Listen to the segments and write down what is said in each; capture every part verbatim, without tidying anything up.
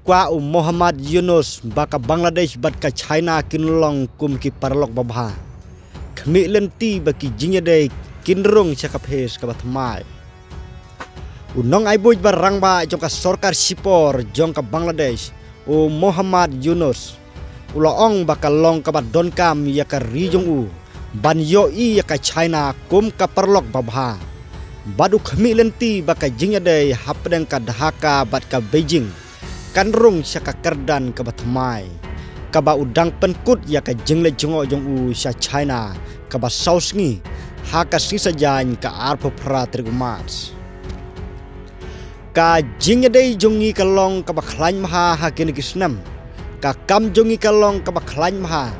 Kwah u Muhammad Yunus ba ka Bangladesh bad ka China kin long kum ki paralok babha. Khmih lynti ba ki jingïadei kin rung sha ka phase kaba thymmai. U nongai buit ba rangbah jong ka sorkar shipor jong ka Bangladesh, u Muhammad Yunus, u la ong ba ka long kaba donkam ïa ka ri jong u ban ïohi ïa ka China kum ka paralok babha. Bad u khmih lynti ba ka jingïadei hapdeng ka Dhaka bad ka Beijing kan rung sha ka kyrdan kaba thymmai, kaba u dang pynkut ïa ka jingleit jngoh jong u sha China kaba saw sngi, ha ka sngi Saitjaiñ ka arphew phra tarik u March. Ka jingïadei jong ngi ka long kaba khlaiñ bha ha kine ki snem. Ka kam jong ngi ka long kaba khlaiñ bha.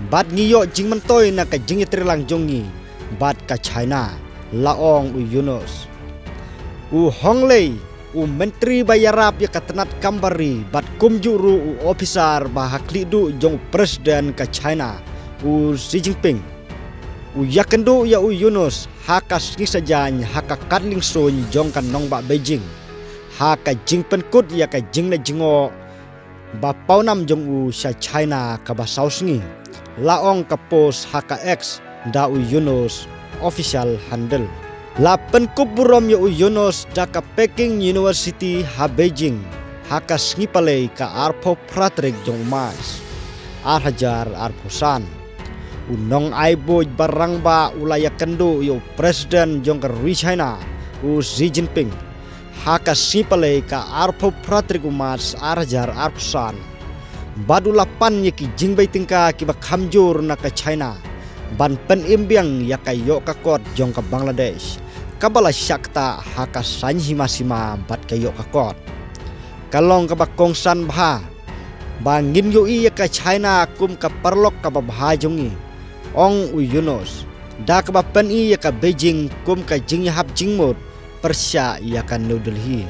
Bad ngi ïoh jingmyntoi na ka jingïatreilang jong ngi bad ka China, la ong u Yunus. U Hong Lei, u Myntri ba ïarap ïa ka tnat kam bar ri bad kumjuh ruh u ophisar ba ha khlieh duh jong u President ka China, u Xi Jinping, u ïakynduh ïa u Yunus ha ka sngi Saitjaiñ ha ka kad liengsuiñ jong ka nongbah Beijing, ha ka jingpynkut ïa ka jingleit jngoh ba pawnam jong u sha China kaba saw sngi, la ong ka post ha ka X da u Yunus official handle. La pynkup burom ïa u Yunus da ka Peking University ha Beijing ha ka sngi Palei ka arphew phra tarik jong u March, ar hajar arphew san. U nongai buit ba rangbah u la ïakynduh ïa u President jong ka ri China, u Xi Jinping, ha ka sngi Palei ka arphew phra tarik u March, ar hajar arphew san. Bad u la pan ïa ki jingbei tyngka kiba kham jur na ka China ban pynim biang ïa ka ïoh ka kot jong ka Bangladesh, kaba la shah ktah ha ka saiñ hima sima bad ka ïoh ka kot. Ka long kaba kongsan bha ba ngin ïohi ïa ka China kum ka paralok kaba bha jong ngi, ong u Yunus, da kaba pyni ïa ka Beijing kum ka jingïahap jingmut pyrshah ïa ka New Delhi.